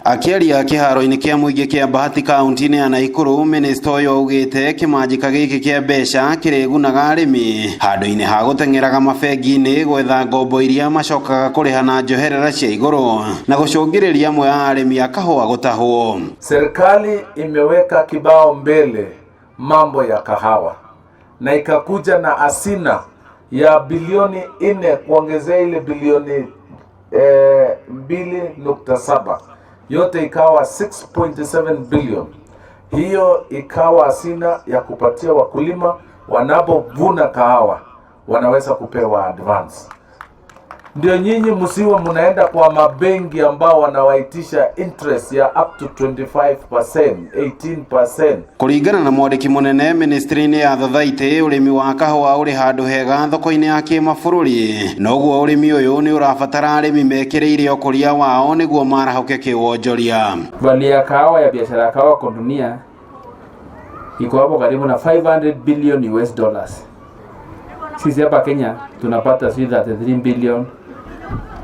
Akĩaria kĩharo-inĩ kĩa mũingĩ kĩa Bahati kaunti-inĩ ya Nakuru, minista ũyũ augĩte kĩmanjĩka gĩkĩ kĩa mbeca kĩrĩgunaga arĩmi handũ-inĩ ha gũteng'eraga mabengi-inĩ gwetha ngombo iria macokaga kũrĩha na njoherera cia igũrũ na gũcũngĩrĩria amwe a arĩmi a kahũa gũtahwo. Serikali imeweka kibao mbele mambo ya kahawa na ikakuja na asina ya bilioni 4 kuongezea ile bilioni 2.7, yote ikawa 6.7 billion. Hiyo ikawa asina ya kupatia wakulima wanapovuna kahawa wanaweza kupewa advance. Ndio nyinyi msiwe mnaenda kwa mabenki ambao wanawaitisha interest ya up to 25%, 18%. Kũringana na mwandĩki mũnene ministry-inĩ ya thothaitĩ, ũrĩmi wa kahũa ũrĩ handũ hega thoko-inĩ ya kĩmabũrũri, noguo ũrĩmi ũyũ nĩ ũrabatara arĩmi mekĩrĩire ũkũria wao nĩguo marahũke kĩwonjoria. Value ya kahawa, ya biashara ya kahawa kwa dunia iko hapo karibu na 500 billion US dollars. Sisi hapa Kenya tunapata sijui 33 billion.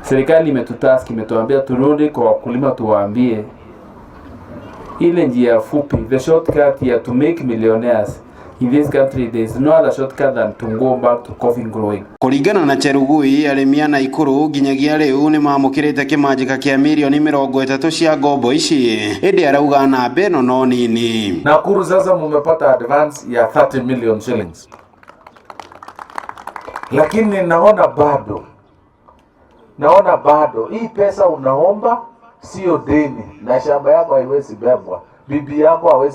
Serikali imetutask, imetuambia turudi kwa wakulima tuwaambie ile njia fupi, the shortcut ya to make millionaires in this country, there is no other shortcut than to go back to coffee growing. Kũringana na Cherugui, arĩmi a Nakuru nginyagia rĩu nĩ mamũkĩrĩte kĩmanjĩka kĩa mirioni 30 cia ngombo ici, ĩndĩ arauga namba ĩno no nini. Nakuru sasa mumepata advance ya 30 million shillings, lakini naona bado hii pesa unaomba sio deni, na shamba yako haiwezi bebwa, bibi yako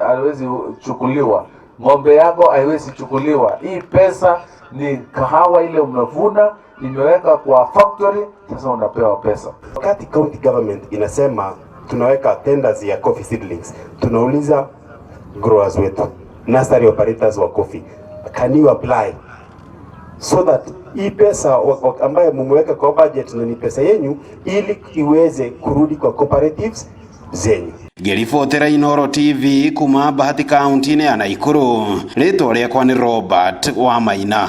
haiwezi chukuliwa, ng'ombe yako haiwezi chukuliwa. Hii pesa ni kahawa ile umevuna, imeweka kwa factory, sasa unapewa pesa. Wakati county government inasema tunaweka tenders ya coffee seedlings, tunauliza growers wetu, nursery operators wa coffee, can you apply so that hii pesa ambayo mumeweka kwa budget na ni pesa yenyu, ili iweze kurudi kwa cooperatives zenyu. Ngĩribotera Inooro TV kuma Bahati kaunti-inĩ ya Nakuru, rĩtwa rĩakwa nĩ Robert Wamaina.